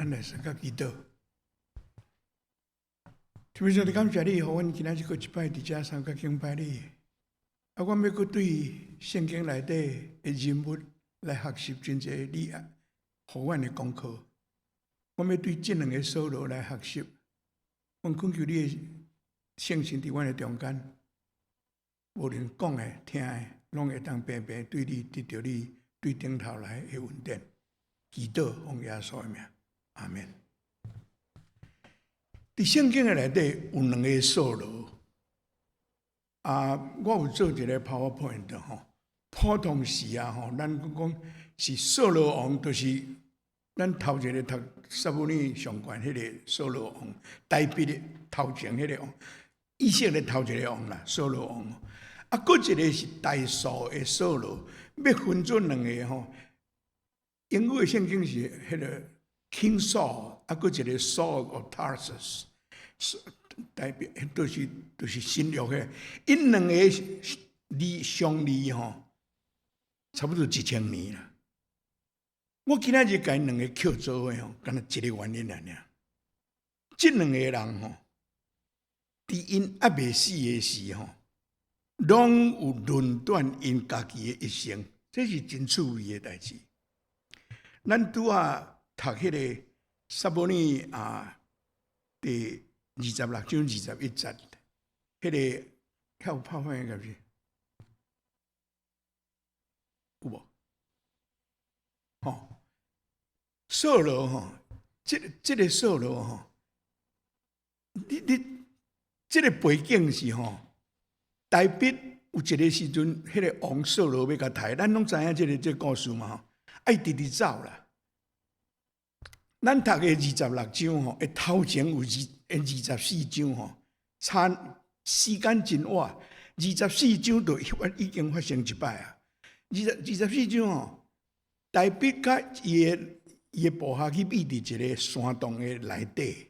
咱來先甲祈禱。天父上帝，感謝你，予阮今仔日閣一擺佇遮參加敬拜你。啊，阮欲閣對聖經內底的人物來學習真濟你啊，予阮的功課。阮欲對這兩个掃羅來學習。阮懇求你的聖神佇阮的中間，無論講的、聽的，攏會當平平對你得著你對頂頭來的恩典。祈禱奉耶穌的名，阿門。佇聖經的內底有兩個掃羅，啊，我有做一個 PowerPoint 吼。普通時啊吼，咱講講是掃羅王，就是咱頭一个讀撒母耳上懸彼個掃羅王，大衛的頭前彼个王，以色列頭一个王啦，掃羅王。啊，閣一个是大數的掃羅，欲分做兩个吼。英語的聖經是彼个 King Saul，啊，閣一个 Saul of Tarsus，代表就是新約的，𪜶兩个離相離吼，差不多1000年啦。我今仔日共𪜶兩个抾做伙吼，敢若一个原因爾爾。這兩个人吼，佇𪜶猶未死的時吼，攏有論斷𪜶家己的一生，這是真趣味的代誌。咱拄仔讀彼个撒母耳啊，第26章21節，彼个遐有拍反應是？有無？吼，掃羅吼，這個掃羅吼，你這个背景是吼，大衛有一个時陣，彼个王掃羅欲共刣，咱攏知影這個故事嘛吼，啊伊直直走啦。咱讀的二十六章吼，頭前有24章吼，差時間真晚。二十四章就已經發生一擺啊。24章吼，大衛佮伊的部下去覕佇一个山洞的內底。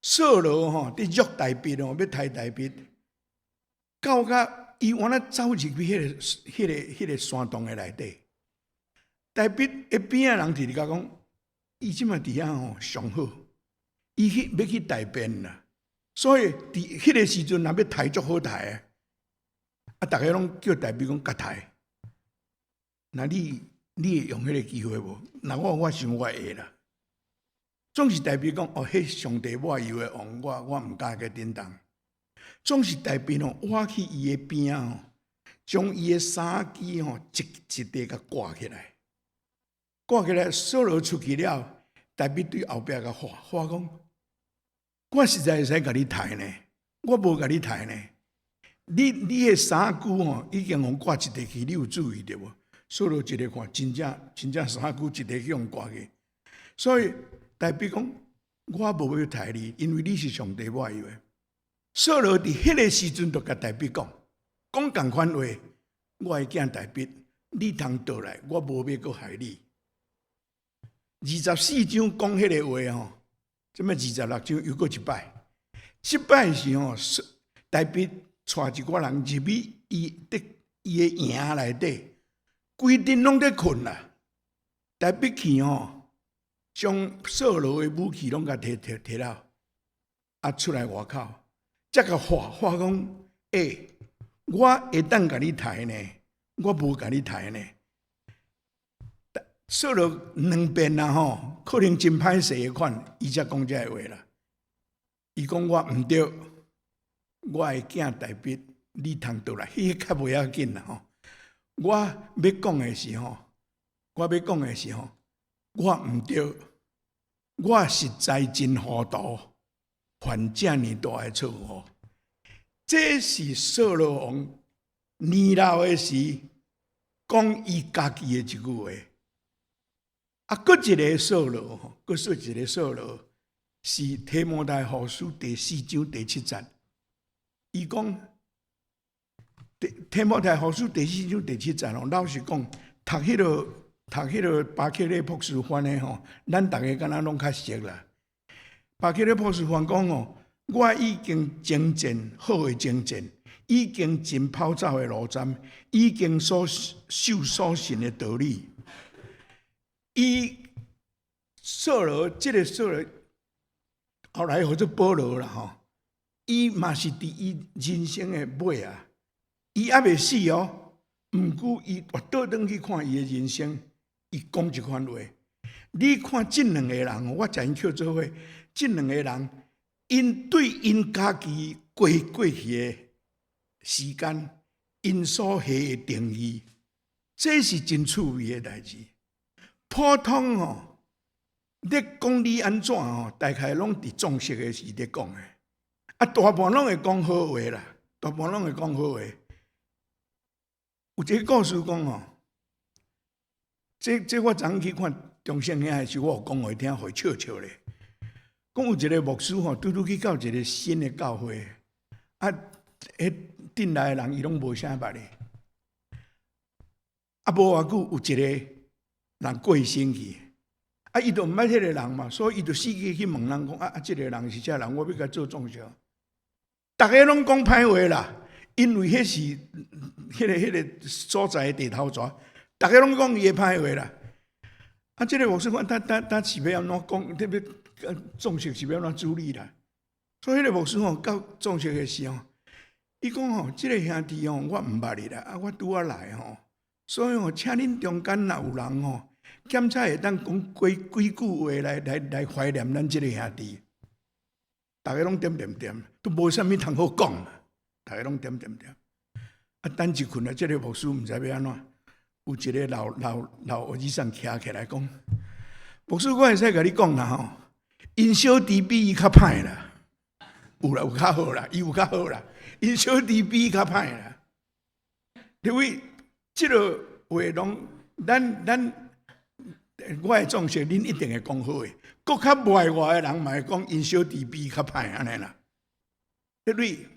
掃羅吼佇捉大衛吼，欲刣大衛，到甲伊原來走入去彼個山洞的內底。大衛的邊仔人直直共講，伊這馬佇遐吼上好，伊去欲去大便啦，所以佇彼个時陣若欲刣足好刣的，啊，逐个攏叫大衛講共刣。那你會用彼个機會無？若我想我會啦。總是大衛講哦，彼上帝抹油的王，我毋敢共叮當。總是大衛吼，倚去伊的邊仔吼，將伊的衫機吼一一塊共掛起來，掛起來，掃羅出去了，大衛對後壁共喊喊講：我實在會使共你刣呢，我無共你刣呢。你的衫褲吼已經予掛一塊去，你有注意著無？掃羅一个看，真正真正衫褲一塊去予掛去，所以大衛講：我無欲刣你，因為你是上帝抹油的。掃羅佇彼个時陣就共大衛講，講仝款話，我的囝大衛，你通倒來，我無欲閣害你。二十四章講彼个話吼，這擺二十六章又閣一擺，這擺是吼，大衛帶一寡人入去伊的營內底，規陣攏佇睏啦。大衛去吼，將掃羅的武器攏共提提提了，啊出來外口，才共喊喊講：欸，我會當共你刣呢，我無共你刣呢。掃羅兩遍啊吼，可能真歹勢的款，伊才講這个話啦。伊講我毋對，我的囝大衛，你通倒來，彼個較袂要緊啦吼。我欲講的是吼，我欲講的是吼，我毋對，我實在真糊塗，犯遮爾大的錯誤。這是掃羅王年老的時講伊家己的一句話。啊，閣一個掃羅吼，閣說一個掃羅是提摩太後書第四章第七節。伊講提摩太後書第四章第七節吼，老實講，讀彼個巴克禮博士翻的吼，咱逐个敢若攏較熟啦。巴克禮博士翻講吼，我已經征戰好的征戰，已經盡跑走的路針，已經所守所信的道理。伊掃羅，這个掃羅後來號做保羅啦吼，伊嘛是佇伊人生的尾啊，伊猶未死哦，毋過伊我倒轉去看伊的人生，伊講一番話。你看這兩個人，我共𪜶抾做伙，這兩個人，𪜶對𪜶家己過過去的時間，𪜶所下的定義，這是真趣味的代誌。普通吼，咧講你按怎吼，大概攏佇裝飾的時咧講的，啊，大半攏會講好話啦，大半攏會講好話。有一个故事講吼，這我昨昏去看中聖兄的時，我有講予伊聽，予伊笑笑咧。講有一个牧師吼，拄拄去到一个新的教會，啊，彼鎮內的人伊攏無啥捌的，啊，無偌久有一个人過身去，啊，伊就毋捌彼个人嘛，所以伊就四界去問人講，啊啊，這个人是啥人？我欲共做葬儀。逐家攏講歹話啦，因為彼是彼个所在的地頭蛇，逐家攏講伊的歹話啦。啊，這个牧師講，他是欲按怎講？特別葬式是欲按怎處理啦？所以彼个牧師吼，到葬式的時候，伊講吼，這个兄弟吼，我毋捌伊啦，啊，我拄仔來吼，所以吼，請恁中間若有人吼，檢查會當講幾幾句話來懷念咱這个兄弟。逐家攏點點點，都無啥物通好講，逐家攏點點點。啊，等一困啊，這个牧師毋知欲按怎，有一个老老老和尚徛起來講，牧師，我會使共你講啦吼，𪜶小弟比伊較歹啦，有啦，有較好啦，伊有較好啦，𪜶小弟比伊較歹啦。因為這个話攏，咱咱我的葬式，恁一定會講好的。閣較無愛我的人嘛會講𪜶小弟比伊較歹按呢啦。因為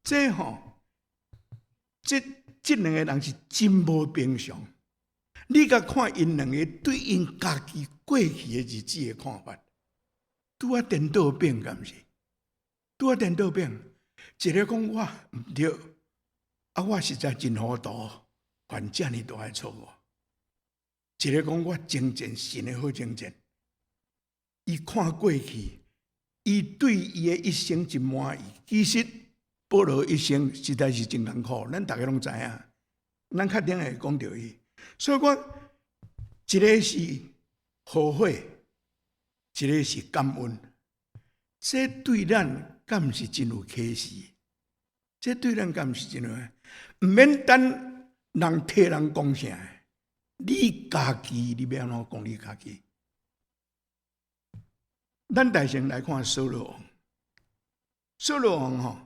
這吼，這兩个人是真無平常。你共看𪜶兩个對𪜶家己過去的日子的看法，拄仔顛倒變，敢毋是？拄仔顛倒變，一个講我毋對，啊，我實在真糊塗，犯遮爾大的錯誤。一个講我精進神的好精進，伊看過去，伊對伊的一生真滿意。其實保羅一生實在是真艱苦，咱逐家攏知影。咱較頂會講著伊，所以我一个是後悔，一个是感恩。這對咱敢毋是真有啟示？這對咱敢毋是真有？毋免等人替人講啥，你家己你欲按怎講你家己？咱大先來看掃羅王，掃羅王吼，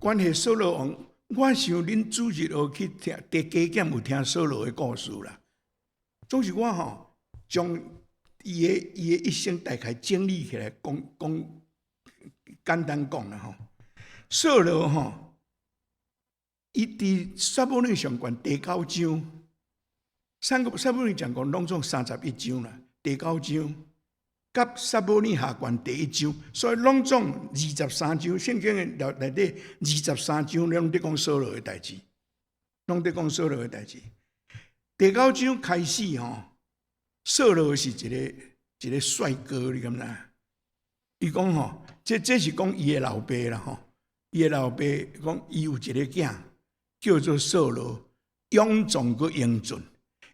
關係掃羅王，我想恁主日學去聽，佇加減有聽掃羅的故事啦。總是我吼，將伊的一生大概整理起來，講講簡單講啦吼。掃羅吼，伊佇撒母耳上卷第九章，撒母耳上卷攏總31章啦，第九章。佮撒母耳下卷第一章，所以攏總23章，聖經的內底二十三章攏佇講掃羅的代誌，攏佇講掃羅的代誌。第九章開始吼，掃羅是一個一個帥哥，你敢知？伊講吼，這是講伊的老爸啦吼，伊的老爸講伊有一个囝叫做掃羅，勇壯閣英俊，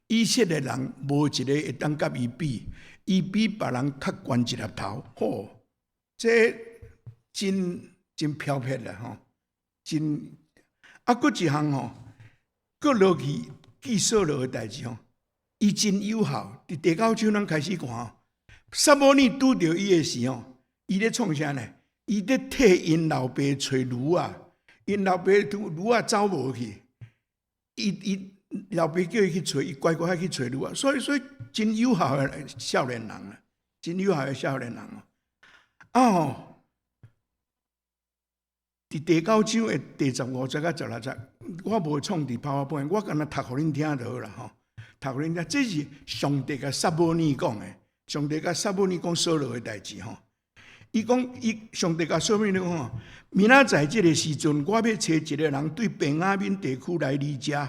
以色列人無一个會當佮伊比。伊比別人較懸一粒頭，吼，這真真飄撇啦吼，真啊，閣一項吼，閣落去記掃羅的代誌吼，伊真友好。佇第九章咱開始看吼，撒母耳拄著伊的時吼，伊咧創啥呢？伊咧替𪜶老爸揣驢仔，𪜶老爸驢仔走無去，伊老爸叫伊去揣，伊乖乖去揣驢仔，所以真友好的少年人啊，真友好的少年人哦。啊吼，佇第九章的第15節佮16節，我無創佇 PowerPoint，我干焦讀予恁聽就好啦吼。讀予恁聽，這是上帝共撒母耳講的，上帝共撒母耳講掃羅的代誌吼。伊講，伊上帝共撒母耳講吼，明仔載這个時陣，我欲揣一个人對便雅憫地區來你遮，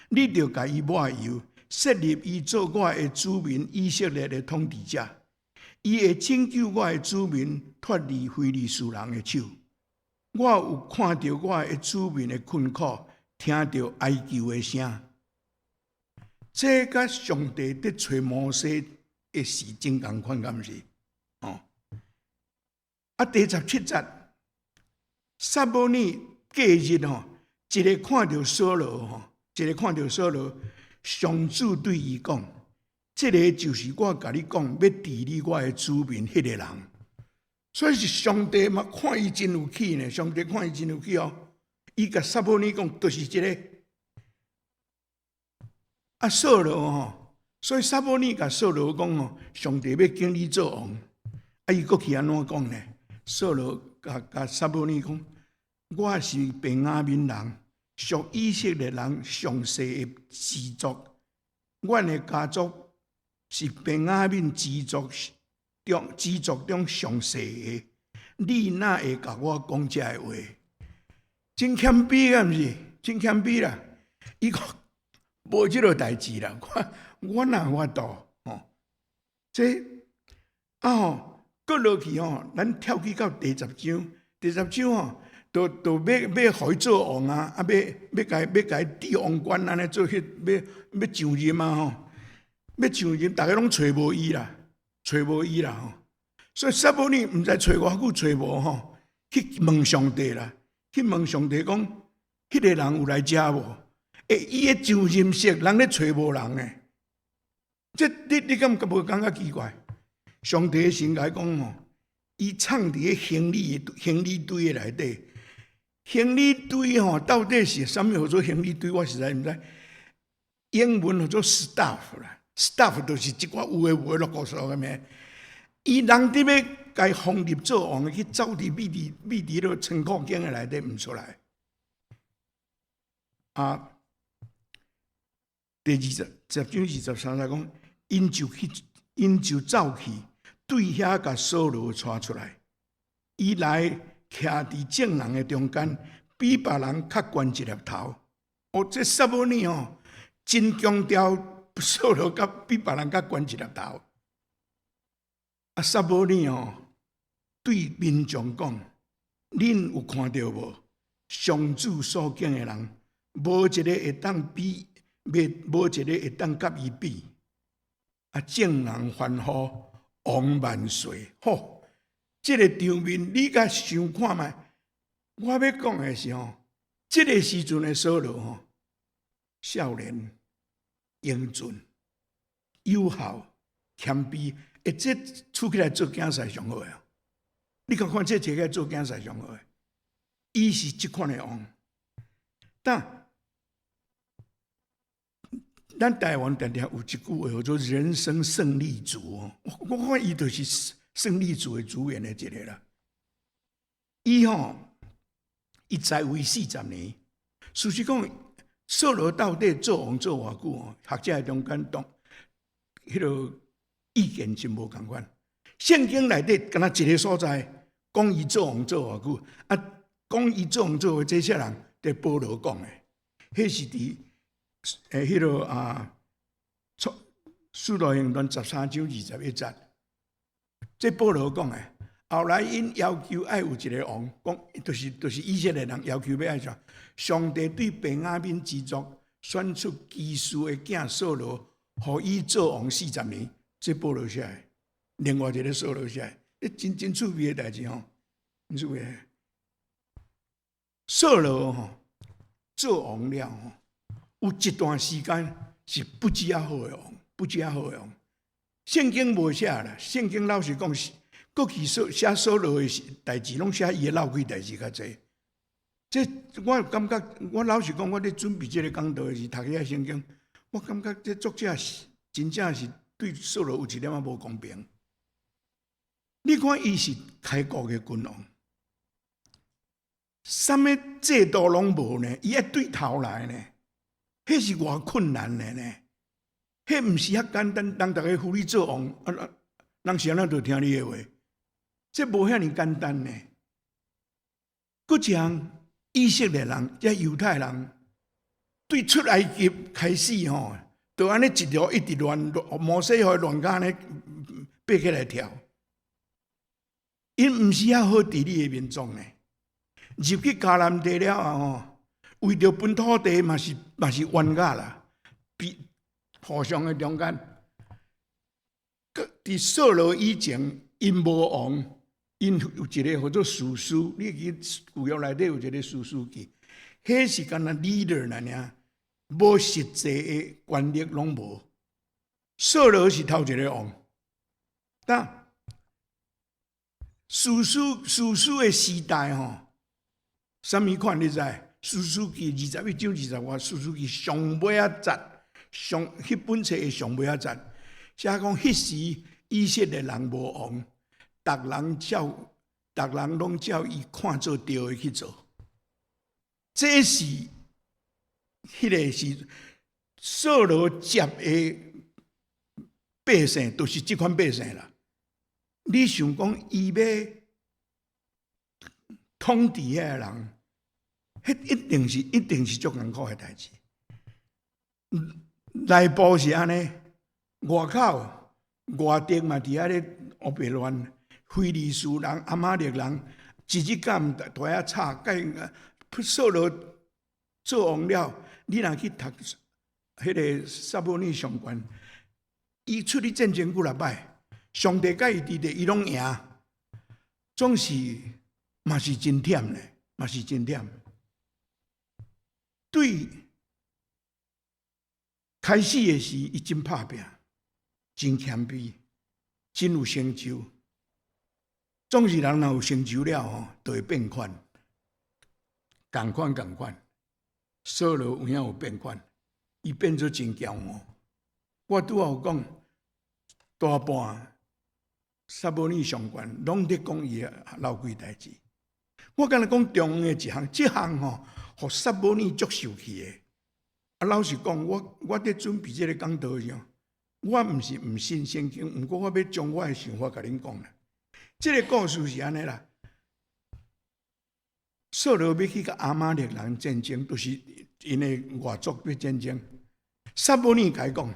你著共伊抹油，設立伊做我的子民以色列的統治者。伊會拯救我的子民脫離非利士人的手。我有看著我的子民的困苦，聽著哀求的聲。這佮上帝佇揣摩西的時真仝款，敢毋是？哦，啊，第17節，撒母耳隔日吼，一个看著掃羅吼，一个看著掃羅，上主對伊講：這个就是我共你講欲治理我的子民彼個人。所以是上帝嘛看伊真有氣呢，上帝看伊真有氣哦。伊共撒母耳講，就是這个。啊，掃羅吼，所以撒母耳共掃羅講吼，上帝欲揀你做王。啊，伊閣去按怎講呢？掃羅共共撒母耳講，我是便雅憫人，屬以色列人上細的支族。阮的家族是便雅憫支族中上細的。你哪會共我講這个話？真謙卑啊，毋是？真謙卑啦！伊講無這个代誌啦，我我哪有法度吼？這啊吼，閣落去吼，咱跳去到第十章，第十章吼，都都欲欲予伊做王啊，啊，欲欲共欲共伊戴王冠按呢做彼，欲欲上任啊吼，欲上任，逐家攏揣無伊啦，揣無伊啦吼。所以撒母耳毋知揣偌久揣無吼，去問上帝啦，去問上帝講，彼个人有來遮無？欸，伊的上任式，人咧揣無人呢。這你你敢無感覺奇怪？上帝先共伊講吼，伊藏佇咧行李堆的內底，行李堆吼到底是啥物號做行李堆？我實在毋知。英文號做 stuff 啦，stuff 就是一寡有的無的落故事啥物。伊人佇欲共伊封立做王，去走佇秘佇秘佇彼个倉庫間的內底毋出來。啊，第20十章23節講，𪜶就去，𪜶就走去，對遐共掃羅帶出來。伊來徛佇眾人的中間，比別人較懸一粒頭。哦，這撒母耳吼，真強調掃羅較比別人較懸一粒頭。啊，撒母耳吼對民眾講：恁有看著無？上主所揀的人，無一个會當比，袂無一个會當佮伊比。啊，眾人歡呼，王萬歲！吼，這个場面你共想看覓？我欲講的是吼，這个時陣的掃羅吼，少年、英俊、友好、謙卑，欸，這出起來做競賽上好的。你看看這一个做競賽上好的，伊是這款的王。但咱台灣定定有一句話叫做“人生勝利組”哦，我看伊就是勝利組的組員的一个啦。伊吼，伊在位40年，事實講，掃羅到底做王做偌久哦？學者中間當彼个意見真無仝款。聖經內底敢若一个所在講伊做王做偌久，啊，講伊做王做這些人，佇保羅講的，彼是佇欸，彼个啊，使徒行傳13章21節，這保羅講的。後來𪜶要求愛有一个王，講就是以色列人要求欲愛啥？上帝對便雅憫支族選出基士的囝掃羅，予伊做王四十年。這保羅寫的，另外一个掃羅寫的，這真真趣味的代誌吼，真趣味。掃羅吼做王了吼，有一段時間是不止仔好的王，不止仔好的王。聖經無寫啦，聖經老實講是過去寫掃羅的代誌，攏寫伊的鬧鬼代誌較濟。這我感覺，我老實講，我咧準備這个講道的時，讀遐聖經，我感覺這作者是真正是對掃羅有一點仔無公平。你看，伊是開國的君王，啥物制度攏無呢？伊愛對頭來呢？彼是偌困難的呢？彼毋是遐簡單，人逐家扶你做王，啊，人是按怎就聽你的話？這無遐爾簡單呢。閣一項，以色列人，這猶太人，對出埃及開始吼，就按呢一路一直亂，摩西予伊亂甲按呢爬起來跳。𪜶毋是遐好治理的民族呢。入去迦南地了後吼，為著分土地嘛是冤家啦，比互相的中間。佇掃羅以前，𪜶無王，𪜶有一个號做士師，你記舊約內底有一个士師記，彼是敢若 leader 爾，無實際的權力攏無。掃羅是頭一个王，但士師的時代吼，啥物款你知？士師記21章20外，士師記上尾仔節，上彼本冊的上尾仔節，寫講彼時以色列人無王，逐人攏照伊看做對的去做。這是彼个是掃羅接的百姓，就是這款百姓啦。你想講伊欲統治遐个人，彼一定是足艱苦的代誌。內部是按呢，外口外敵嘛佇遐咧烏白亂，非利士人、亞瑪力人，一日到晚佇遐吵，共掃羅做王了，你若去讀彼个撒母耳上卷，伊出去戰爭幾若擺，上帝佮伊佇咧，伊攏贏，總是嘛是真忝咧，嘛是真忝。對開始的時，伊真拍拚，真謙卑，真有成就。總是人若有成就了吼，就會變款，仝款仝款。掃羅有影有變款，伊變做真驕傲。我拄仔有講，大半撒母耳上卷攏佇講伊的老鬼代誌。我敢若講中央的一項，這項吼，予撒母耳足受氣的。啊，老實講，我佇準備這个講道時，我毋是毋信聖經，毋過我欲將我的想法共恁講啦。這个故事是按呢啦，掃羅欲去共亞瑪力人戰爭，就是𪜶的外族欲戰爭。撒母耳共伊講，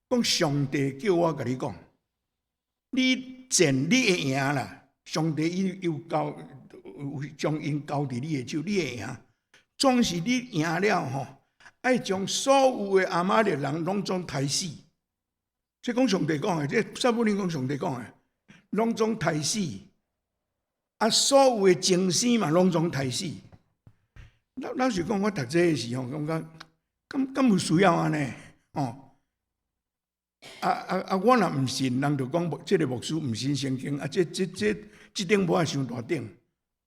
講上帝叫我共你講，你戰你會贏啦。上帝伊有交有將𪜶交佇你的手，你會贏。總是你贏了吼，愛將所有的亞瑪力人攏總刣死。這講上帝講的，這撒母耳講上帝講的，攏總刣死。啊，所有的精生嘛，攏總刣死。老實講，我讀這个時候，感覺敢有需要按呢？哦，啊啊啊！我若毋信，人就講這个牧師毋信聖經，啊，這頂帽仔傷大頂，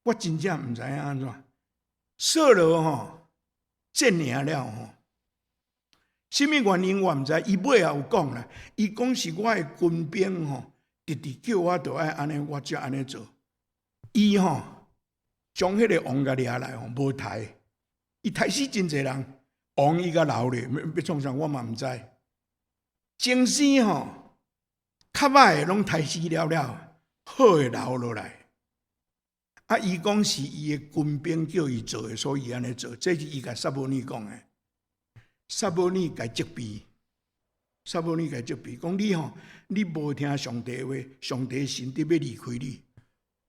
我真正毋知影按怎。掃羅吼戰贏了吼，啥物原因我毋知，伊尾仔有講啦，伊講是我的軍兵吼，直直叫我著愛按呢，我才按呢做。伊吼將彼个王共掠來吼，無刣，伊刣死真濟人，王伊共留咧，欲創啥我嘛毋知。精生吼，較歹的攏刣死了了，好的留落來。啊，伊講是伊的軍兵叫伊做的，所以伊按呢做。這是伊共撒母耳講的。撒母耳共責備，撒母耳共責備，講你吼，你無聽上帝話，上帝神佇欲離開你。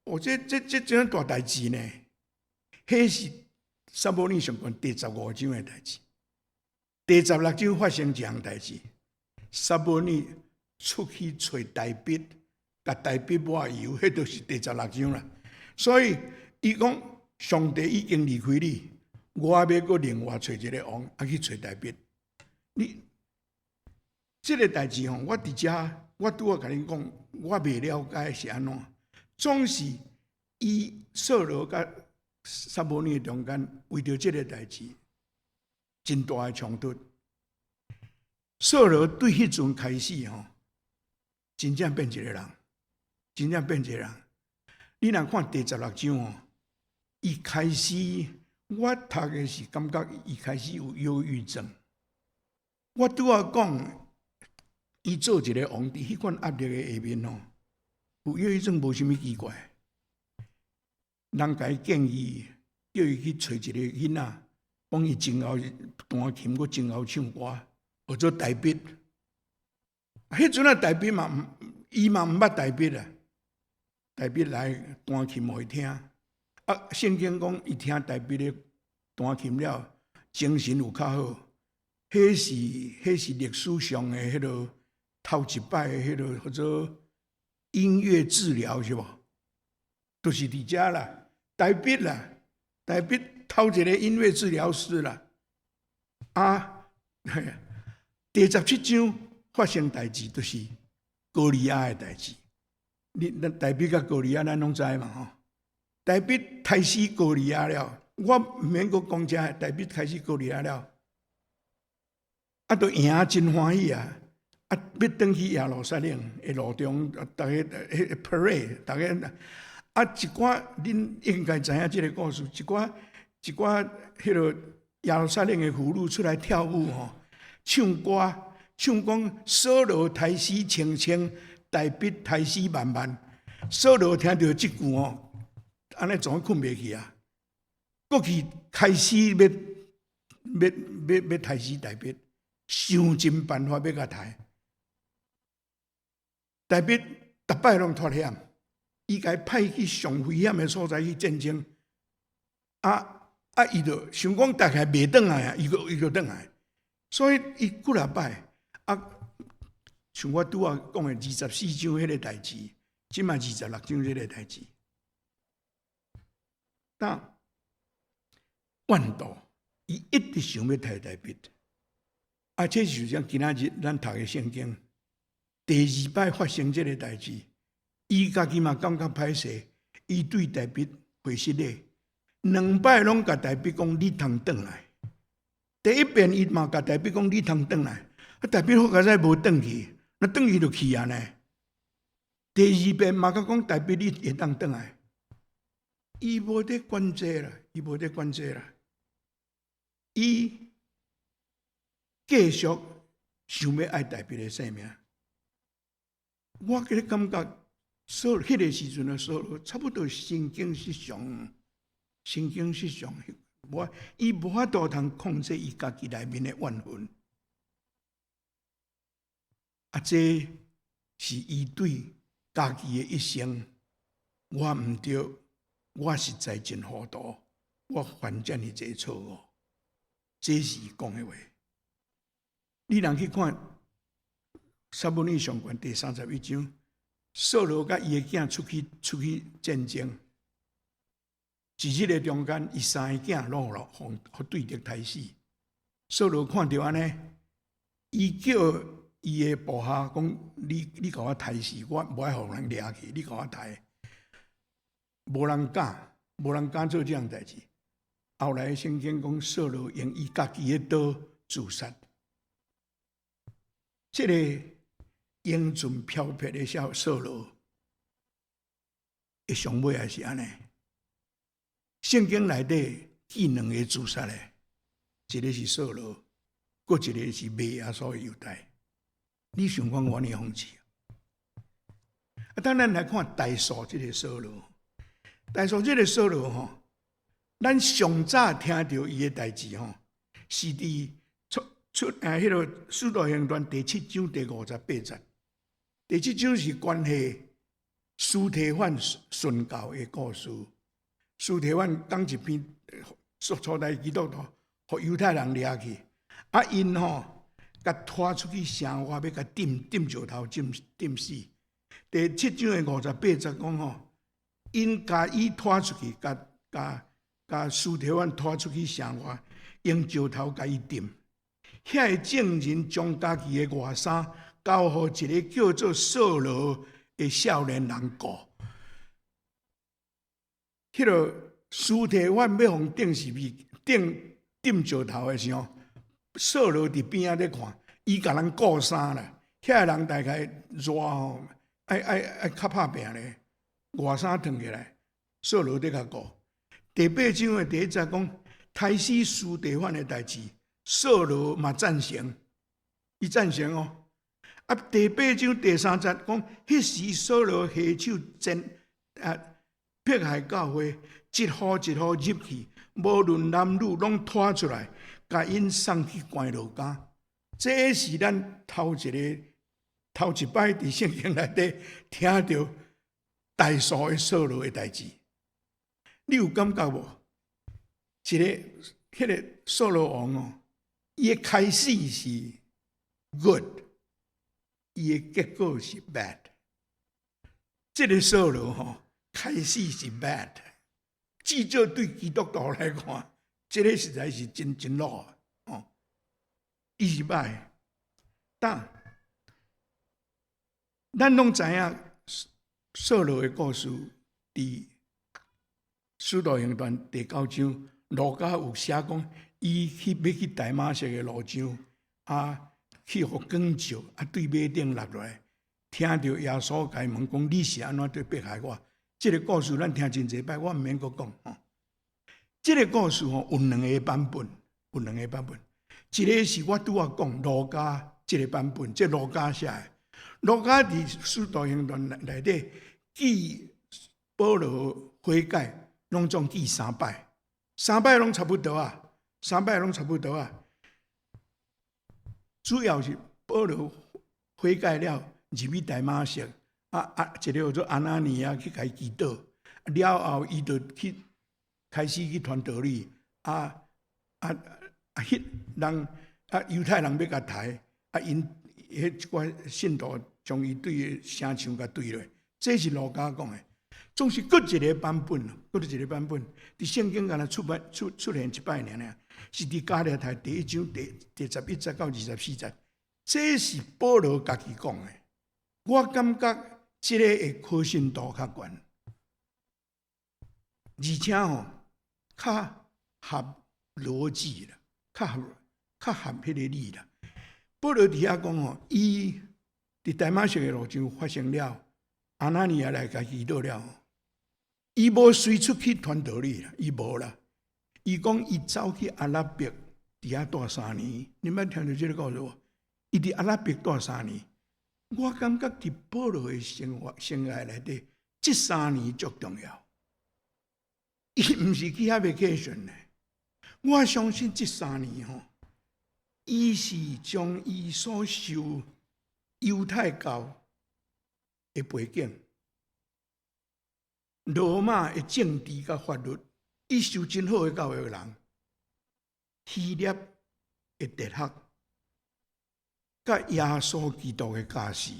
哦，這這種大代誌呢？彼是撒母耳上卷第15章的代誌。第16章發生一項代誌，撒母耳出去揣大衛，共大衛抹油，彼就是第十六章啦。所以伊講上帝已經離開你，我欲閣另外揣一个王，啊去揣大衛。你這个代誌吼，我佇遮，我拄仔共恁講，我袂了解是按怎，總是伊掃羅佮撒母耳中間為著這个代誌，真大的衝突。掃羅對彼陣開始吼，真正變一个人，真正變一个人。你若看第十六章哦，伊開始我讀的是感覺伊開始有憂鬱症。我拄仔講，伊做一个王佇彼款壓力的下面吼，有憂鬱症無啥物奇怪。人共伊建議，叫伊去揣一个囡仔，幫伊前後彈琴，閣前後唱歌，學做大衛。彼陣啊，大衛嘛，伊嘛毋捌大衛啊。大衛來彈琴予伊聽。啊，聖經講伊聽大衛的彈琴了，精神有較好。彼是歷史上的彼个頭一擺的彼个叫做音樂治療是無？就是佇遮啦，大衛啦，大衛頭一個音樂治療師啦。啊，第17章發生代誌，就是歌利亞的代誌。你咱大衛佮歌利亞，咱攏知嘛吼？大衛刣死歌利亞了，我毋免閣講這，大衛刣死歌利亞了，啊，都贏真歡喜啊！啊，欲轉去耶路撒冷的路中，逐家彼 parade，逐家啊，一寡恁應該知影這个故事，一寡一寡彼个耶路撒冷的婦女出來跳舞吼，唱歌，唱講掃羅刣死千千，大衛刣死萬萬。掃羅聽著這句吼，按呢總睏袂去啊！閣去開始欲欲欲欲刣死大衛，想盡辦法欲共刣。大衛逐擺攏脫險，伊共派去上危險的所在去戰爭。啊啊！伊就想講大概袂轉來啊，伊就轉來。所以伊幾若擺啊，像我拄仔講的24章彼个代誌，這馬26章這个代誌。但怨妒，伊一直想欲刣大衛。啊，這就像今仔日咱讀的聖經，第二擺發生這个代誌，伊家己嘛感覺歹勢，伊對大衛回失禮，兩擺攏共大衛講你通轉來。第一遍伊嘛共大衛講你通轉來，啊，大衛好佳哉無轉去，若轉去就去啊呢。第二遍嘛閣講大衛你會當轉來，伊無咧管這啦，伊無咧管這啦，伊繼續想欲愛大衛的性命。我閣咧感覺，掃彼个時陣的掃羅差不多神經失常，神經失常，無伊無法度通控制伊家己內面的怨恨。啊，這是伊對家己的一生，我毋對，我實在真糊塗，我犯遮爾濟錯誤，這是伊講的話。你若去看《撒母耳上卷》第31章，掃羅佮伊的囝出去戰爭，一日的中間，伊三个囝攏予對敵刣死。掃羅看著按呢，伊叫伊的部下講：你共我刣死，我無愛予人掠去，你共我刣。無人敢，無人敢做這樣代誌。後來聖經講，掃羅用伊家己的刀自殺。這个英俊飄撇的小掃羅，伊上尾也是按呢。聖經內底記兩个自殺的，一个是掃羅，閣一个是賣耶穌的猶大。你想講我按呢諷刺？啊，當咱來看大數這个掃羅，大數這个掃羅吼，咱上早聽著伊的代誌吼，是佇出出啊，彼个《使徒行傳》第七章第58節。第七章是關係司提反殉教的故事。司提反講一篇初代基督徒，予猶太人掠去，啊，𪜶吼共拖出去城外，欲共釘釘石頭釘釘死。第七章的五十八節講吼，𪜶共伊拖出去，共共共司提反拖出去城外，用石頭共伊釘。遐个證人將家己的外衫交予一個叫做掃羅的少年人顧。彼个司提反欲予釘十字釘釘石頭的時候，掃羅佇邊仔咧看，伊共人顧衫啦。遐个人大概熱吼，愛愛愛較拍拚咧，外衫脫起來，掃羅佇共顧。第八章的第一節講，刣死司提反的代誌，掃羅嘛贊成，伊贊成哦。啊，第八章第三節講，彼時掃羅下手戰啊，迫害教會，一戶一戶入去，無論男女，攏拖出來，共𪜶送去關牢監。這是咱頭一個頭一擺佇聖經內底聽著。大數的掃羅的代誌。你有感覺無？一个彼个掃羅王哦，伊的開始是 good，伊的結果是 bad。這个掃羅吼，開始是 bad，至少對基督徒來看，這个實在是真真老哦。伊是歹，但咱攏知影掃羅的故事，佇使徒行傳第九章，路加有寫講，伊去欲去大馬色的路上，啊，去予光照，啊，對馬頂落來，聽著耶穌共伊問講：你是按怎佇迫害我？這个故事咱聽真濟擺，我毋免閣講吼。這个故事吼有兩个版本，有兩个版本。一个是我拄仔講路加這个版本，這路加寫的。路加佇使徒行傳內底記保羅悔改，攏總記三擺，三擺攏差不多啊，三擺攏差不多啊。主要是保羅悔改了，入去大馬色，啊啊，一個叫做亞拿尼亞去共伊祈禱，了後伊就去開始去傳道理，啊啊啊！彼人啊猶太人欲共刣，啊𪜶彼一寡信徒將伊對城牆共墜落，這是路加講的。總是閣一个版本，閣一个版本，佇聖經敢若出擺出出現一擺爾爾，是佇加拉太第一章第11節到24節，這是保羅家己講的。我感覺這个的可信度較懸，而且吼較合邏輯啦，較合彼个理啦。保羅佇遐講吼，伊佇大馬色的路上發生了，亞拿尼亞來共祈禱了，伊無隨出去傳道理啦，伊無啦。伊講伊走去阿拉伯佇遐蹛三年，你捌聽著這个故事無？伊佇阿拉伯蹛三年，我感覺佇保羅的生活生涯內底，這三年足重要。伊毋是去遐 vacation 的，我相信這三年吼，伊是將伊所受猶太教的背景、羅馬的政治佮法律，伊受真好的教育的人，希臘的哲學，佮耶穌基督的教示，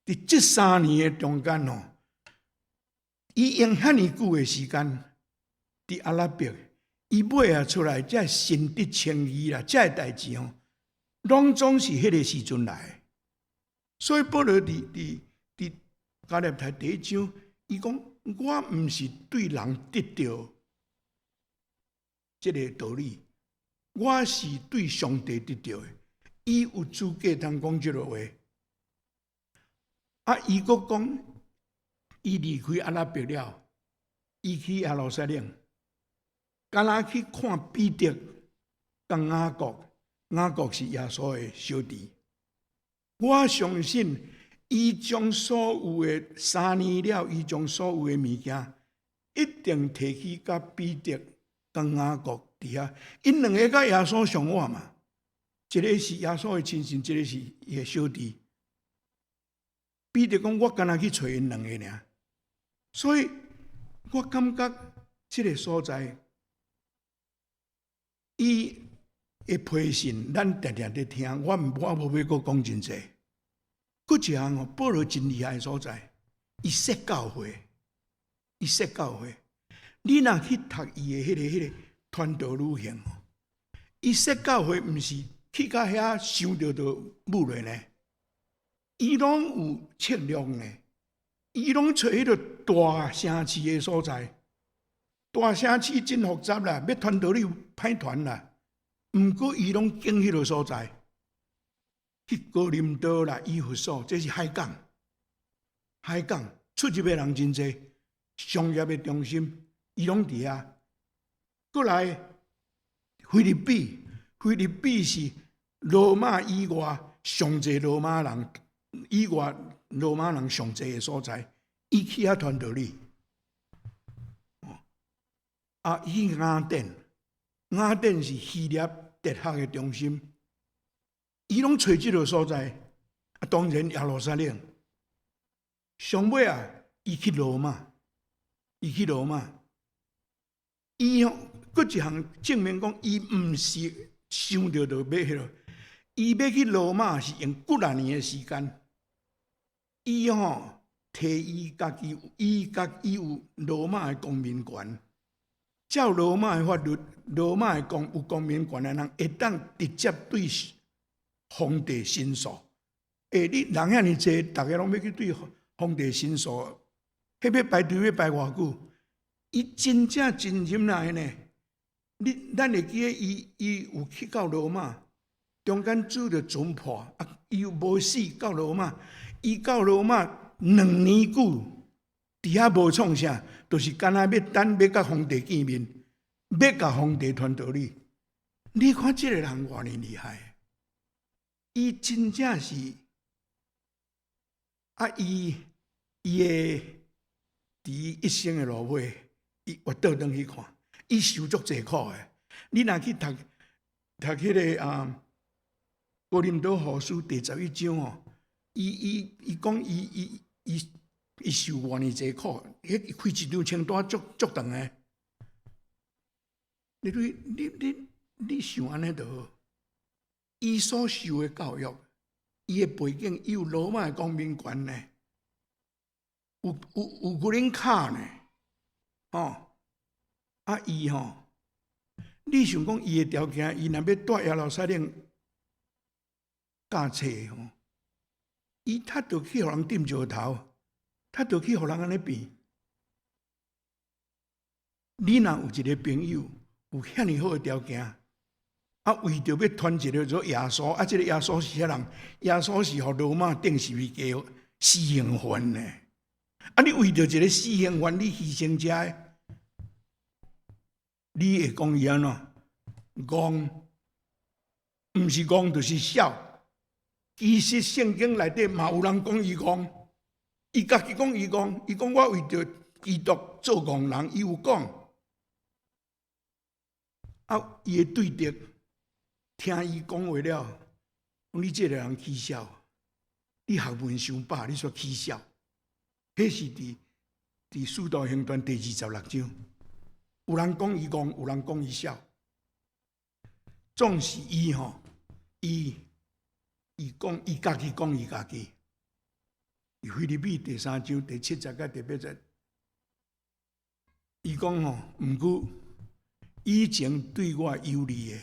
佇這三年的中間吼，伊用遐爾久的時間，佇阿拉伯，伊尾仔出來，這信得稱義啦，這个代誌吼，攏總是彼个時陣來的。所以保羅佇加拉太第一章，伊講我毋是對人得著這个道理，我是對上帝得著的。伊有資格通講這个話。啊，伊閣講，伊離開阿拉伯了，伊去耶路撒冷，敢若去看彼得佮雅各，雅各是耶穌的小弟。我相信，伊將所有的三年了，伊將所有的物件，一定提去佮彼得佮雅各佇遐，𪜶兩个佮耶穌上晚嘛。一个是耶穌的親信，一个是伊的小弟。彼得講：我敢若去揣𪜶兩个爾。所以我感覺這个所在，伊的批信，咱定定佇聽，我無欲閣講真濟。閣一項哦，保羅真厲害的所在，伊設教會，伊設教會。你若去讀伊的彼个傳道旅行，伊設教會毋是去到遐想著就舞落呢？伊攏有策略呢，伊攏揣彼个大城市的所在，大城市真複雜啦，欲傳道理歹傳啦。毋過伊攏揀彼个所在，去哥林多啦、以弗所，這是海港，海港出入的人真濟，商業的中心，伊攏佇遐。過來腓立比，腓立比是羅馬以外上濟羅馬人，以外羅馬人上濟的所在，伊去遐傳道理。啊，去雅典，雅典是希臘哲學的中心，伊攏揣這个所在。啊，當然耶路撒冷。上尾啊，伊去羅馬，伊去羅馬，伊吼閣一項證明講，伊毋是想著就欲彼落，伊欲去羅馬是用幾若年的時間。伊吼提伊家己，伊家伊有羅馬的公民權，照羅馬的法律，羅馬的有公民權的人會當直接對皇帝申訴。欸，你人遐爾濟，逐家攏欲去對皇帝申訴，彼欲排隊欲排偌久？伊真正真忍耐呢。你咱會記得伊伊有去到羅馬，中間拄著船破，啊，伊又無死到羅馬。伊到羅馬2年久，佇遐無創啥，就是干焦欲等欲佮皇帝見面，欲共皇帝傳道理。你看這个人偌爾厲害，伊真正是啊！伊伊的佇一生的落尾，伊我倒轉去看，伊受足濟苦的。你若去讀讀彼个啊，哥林多後書第11章哦，伊伊伊講伊伊伊伊受偌爾濟苦，彼開一張清單足足長的。你你你你想按呢就好。伊所受的教育，伊的背景，伊有羅馬的公民權呢，有有有 green card 呢，吼，啊伊吼，你想講伊的條件，伊若欲蹛耶路撒冷教冊吼，伊較著去予人釘石頭，較著去予人按呢變。你若有一个朋友有遐爾好的條件，啊，為著欲傳一个做耶穌，啊，這个耶穌是啥人？耶穌是予羅馬釘十字架死刑犯呢。啊，你為著一个死刑犯，你犧牲這个，你會講伊按怎？戇，毋是戇就是痟。其實聖經內底嘛有人講伊戇，伊家己講伊戇，伊講我為著基督做戇人，伊有講。啊，伊的對敵聽伊講話了，講你這个人起痟，你學問傷飽，你煞起痟。彼是佇佇使徒行傳第26章，有人講伊戇，有人講伊痟。總是伊吼，伊伊講伊家己講伊家己。腓立比第三章第七節佮第八節，伊講吼，毋過以前對我有利的，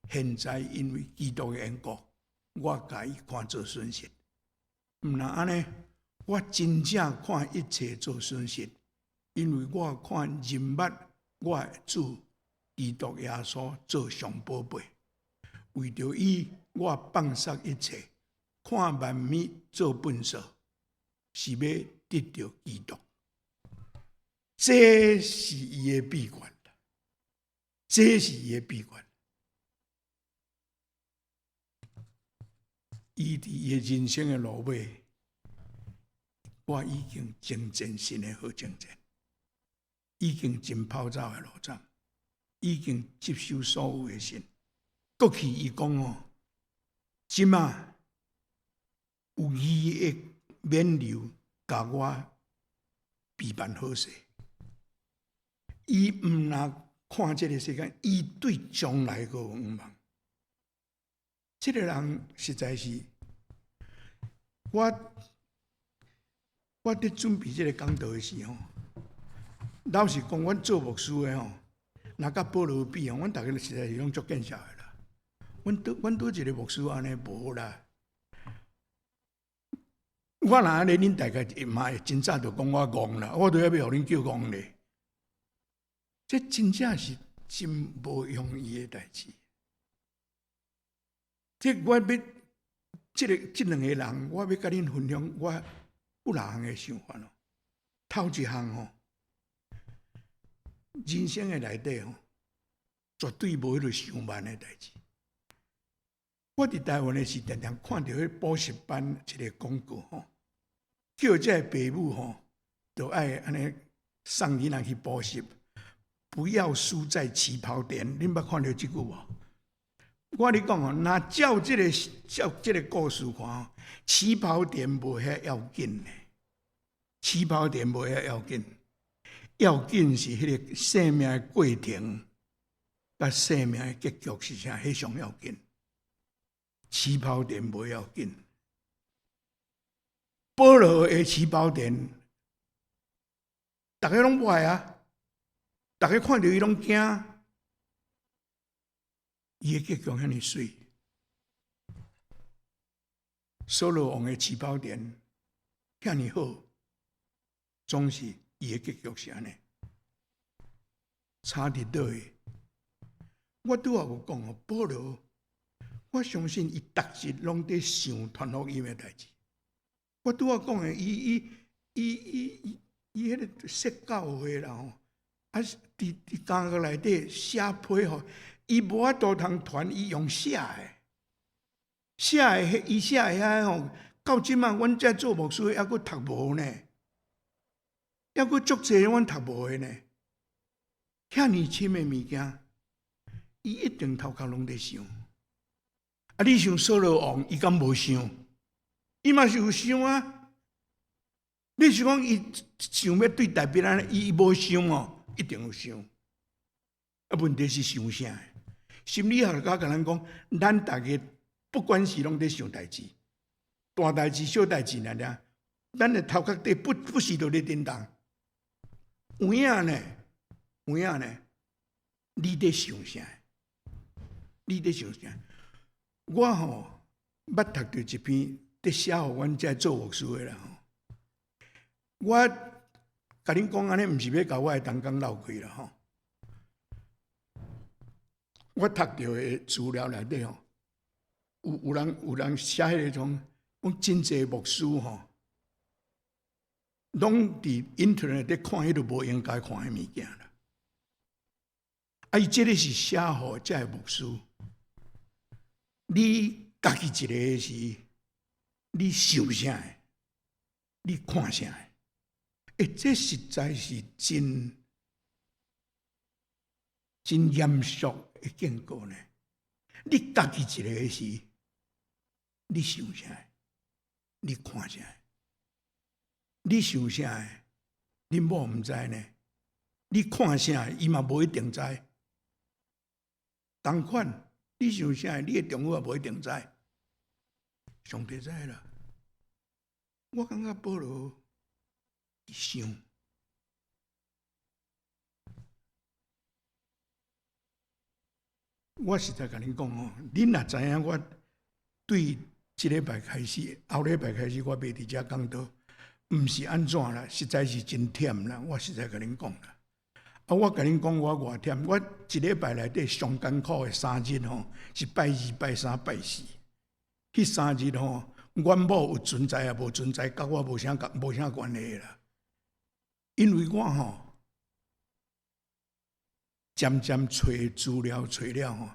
現在因為基督的緣故，我共伊看做損失。毋但按呢，我真正看一切做損失，因為我看認捌我的主基督耶穌做上寶貝。為著伊，我放捒一切，看萬物做糞掃，是欲得著基督。這是伊的秘訣，這是伊的秘訣。伊佇伊的人生的路尾，我已經征戰神的好征戰，已經盡跑走的路程，已經執守所有的信。過去伊講哦，這馬有義的冕旒共我備辦好勢。伊毋若看這个世間，伊對將來閣有向望。這个人實在是我，我佇準備這个講道的時候，老實講，阮做牧師的吼，若佮保羅比吼，阮逐家實在是攏足見笑的啦。阮佗阮佗一个牧師按呢無啦。我若按呢，恁大概嘛會真早就講我戇啦，我都猶欲予恁叫戇咧。這真正是真無容易的代誌。這我欲，這个這兩个人，我欲佮恁分享我幾若項的想法咯。頭一項吼，人生的內底吼，絕對無彼个傷慢的代誌。我佇台灣的時，定定看著彼補習班一个廣告吼，叫這个爸母吼，著愛按呢送囡仔去補習，不要輸在起跑點。恁捌看著這句無？我共你講吼，若照這个照這个故事看吼，起跑點無遐要緊呢。起跑點無遐要緊，要緊是彼個生命的過程，佮生命的結局是啥？彼上要緊。起跑點無要緊。保羅的起跑點，逐家攏無愛啊，逐家看著伊攏驚，伊的結局遐爾媠。掃羅王的起跑點遐爾好，總是伊的結局是按呢，差佇佗位。我拄仔有講哦，保羅，我相信伊逐日攏佇想傳福音的代誌。我拄仔講的，伊伊伊伊伊伊彼個設教會啦吼，啊，佇佇監獄內底寫批吼，伊無法度通傳，伊用寫的，寫的，伊寫的遐吼，到這馬阮這做牧師的猶閣讀無呢，猶閣足濟阮讀無的呢，遐爾深的物件，伊一定頭殼攏佇想。啊，你想掃羅王，伊敢無想？伊嘛是有想啊。你是講伊想欲對大衛按呢？伊無想哦，一定有想。啊，問題是想啥？心理學家共咱講，咱逐家不管是攏佇想代誌，大代誌、小代誌爾爾，咱的頭殼底不不時都咧振動。有影呢？有影呢？你佇想啥？你佇想啥？我吼捌讀著一篇，佇寫予阮這做牧師的啦吼。我共恁講按呢，毋是欲共我的同工鬧開啦吼。我讀著的資料內底吼，有有人有人寫彼个種，講真濟牧師吼，攏佇 internet 佇看彼个無應該看的物件啦。啊，伊這个是寫予這个牧師，你家己一个時，你想啥？你看啥？欸，這實在是真真嚴肅的警告呢。你家己一个時，你想啥？你看啥？你想啥？恁某毋知呢？你看啥？伊嘛無一定知。仝款，你想啥？你的丈夫也無一定知。上帝知啦。我感覺保羅想，我實在共恁講吼，恁若知影我對這禮拜開始，後禮拜開始，我袂佇遮講道，毋是按怎啦，實在是真忝啦。我實在共恁講啦。啊，我共恁講，我偌忝，我一禮拜內底上艱苦的三日吼，是拜二、拜三、拜四。彼三日吼，阮某有存在抑無存在，佮我無啥無啥關係啦。因為我吼，漸漸揣資料揣了吼，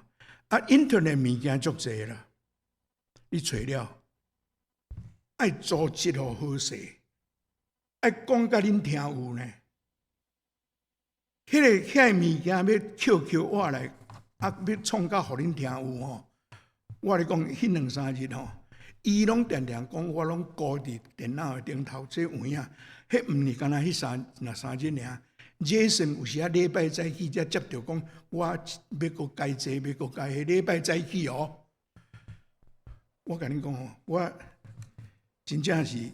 啊，internet 物件足濟啦，你揣了，愛組織予好勢，愛講共恁聽有呢。彼個遐物件欲抾抾倚來，啊，欲創甲予恁聽有吼。我咧講，彼兩三日吼，伊攏定定講，我攏孤佇電腦的頂頭，這有影。彼毋是干焦彼三兩三日爾。Jason 有時仔禮拜早起才接著講，我欲閣改這，欲閣改彼，禮拜早起哦。我共恁講吼，我真正是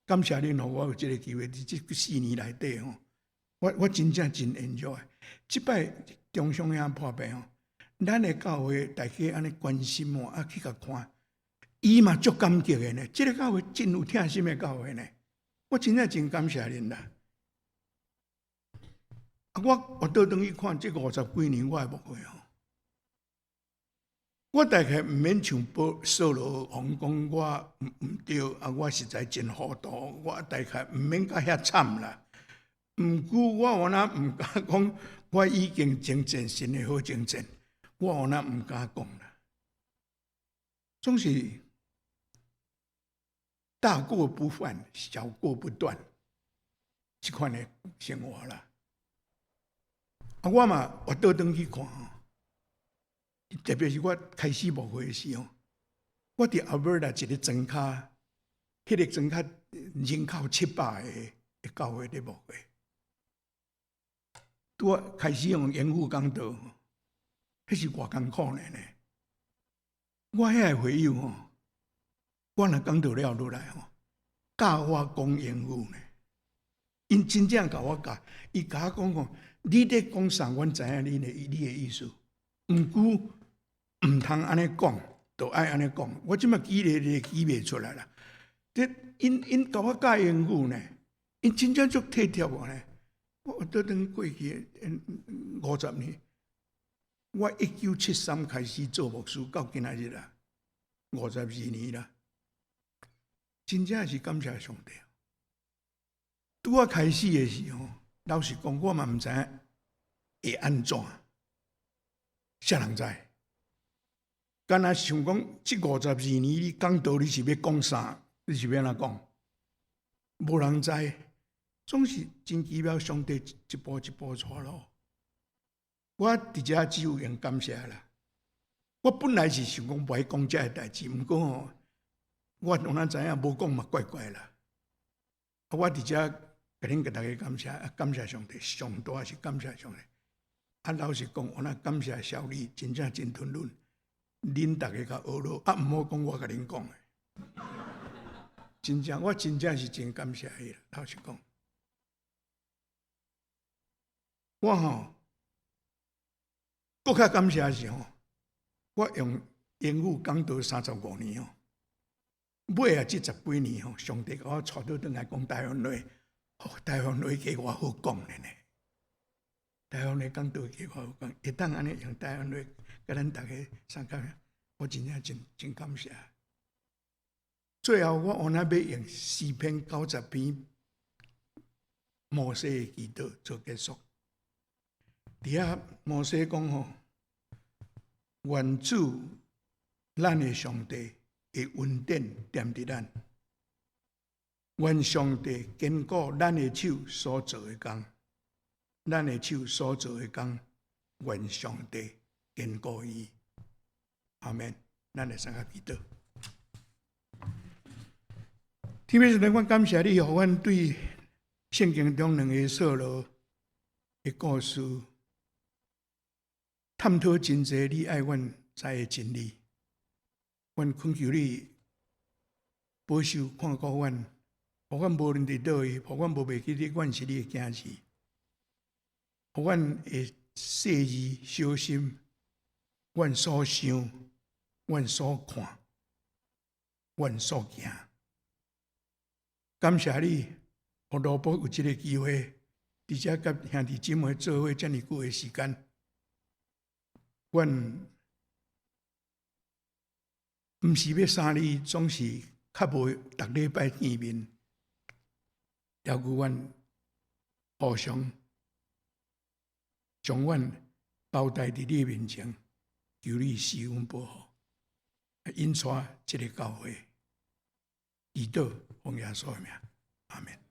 感謝恁，予我有這个機會，佇這4年內底吼，我我真正真 enjoy。這擺中祥兄破病吼，咱的教會大家按呢關心我，啊去共看，伊嘛足感激的呢。這个教會真有疼心的教會呢，我真正真感謝恁啦。啊，我我倒轉去看這五十幾年我的牧會吼，我大概毋免像保掃羅王講我毋毋對，啊，我實在真糊塗，我大概毋免甲遐慘啦。毋過我有哪毋敢講，我已經征戰神的好征戰，我有哪毋敢講啦。總是大過不犯，小過不斷，這款的生活啦。啊，我嘛我倒轉去看吼，特別是我開始牧會的時候，我佇阿伯達一个莊跤，彼個莊跤，人口700个的教會咧牧會。拄仔開始用英語講道，彼是偌艱苦呢呢。我遐個會友吼，我若講道了落來吼，教我講英語呢。𪜶真正共我教，伊共我講講，你咧講啥，阮知影你的意思。毋過毋通按呢講，就愛按呢講。我這擺記咧咧記袂出來啦。這𪜶共我教英語呢，𪜶真正足體貼我呢。我倒轉過去50年，我1973開始做牧師，到今仔日啦，52年啦，真正是感謝上帝。拄仔開始的時候，老實講，我嘛毋知影會按怎，啥人知？敢若想講，這52年你講道你是欲講啥？你是欲按怎講？無人知，總是真奇妙。上帝一步一步帶路，我佇遮只有用感謝啦。我本來是想講無愛講這个代誌，毋過吼，我有哪知影無講嘛怪怪啦。我佇遮共恁共大家感謝，感謝上帝，上大是感謝上帝。啊，老實講，我若感謝小李，真正真吞忍，恁逐家共學落，啊，毋好講我共恁講的。真正，我真正是真感謝伊啦。老實講，我吼，閣較感謝是吼，我用英語講道35年吼，尾仔這十幾年吼，上帝共我帶倒轉來講台灣話，哦，台灣話較偌好講的呢。台灣話講道較偌好講，會當按呢用台灣話共咱逐家相共，我真正真真感謝。最後，我原來欲用詩篇90篇摩西的祈禱做結束。佇遐摩西講吼，願主咱的上帝的恩典踮佇咱，願上帝堅固咱的手所做的工，咱的手所做的工，願上帝堅固伊。阿門。咱來三個祈禱。天父上帝，我感謝你，予阮對聖經中兩個掃羅的故事，探討真濟你愛阮知的真理。阮懇求你保守看顧阮，予阮無論佇佗位，予阮無袂記得阮是你的囝兒，予阮會細膩小心，阮所想、阮所看、阮所行。感謝你，予羅伯有這个機會，佇遮佮兄弟姊妹做伙遮爾久的時間。阮毋是欲啥你，總是較無逐禮拜見面，猶閣阮互相將阮交代佇你面前，求你賜阮保護，引帶這个教會。祈禱奉耶穌的名，阿門。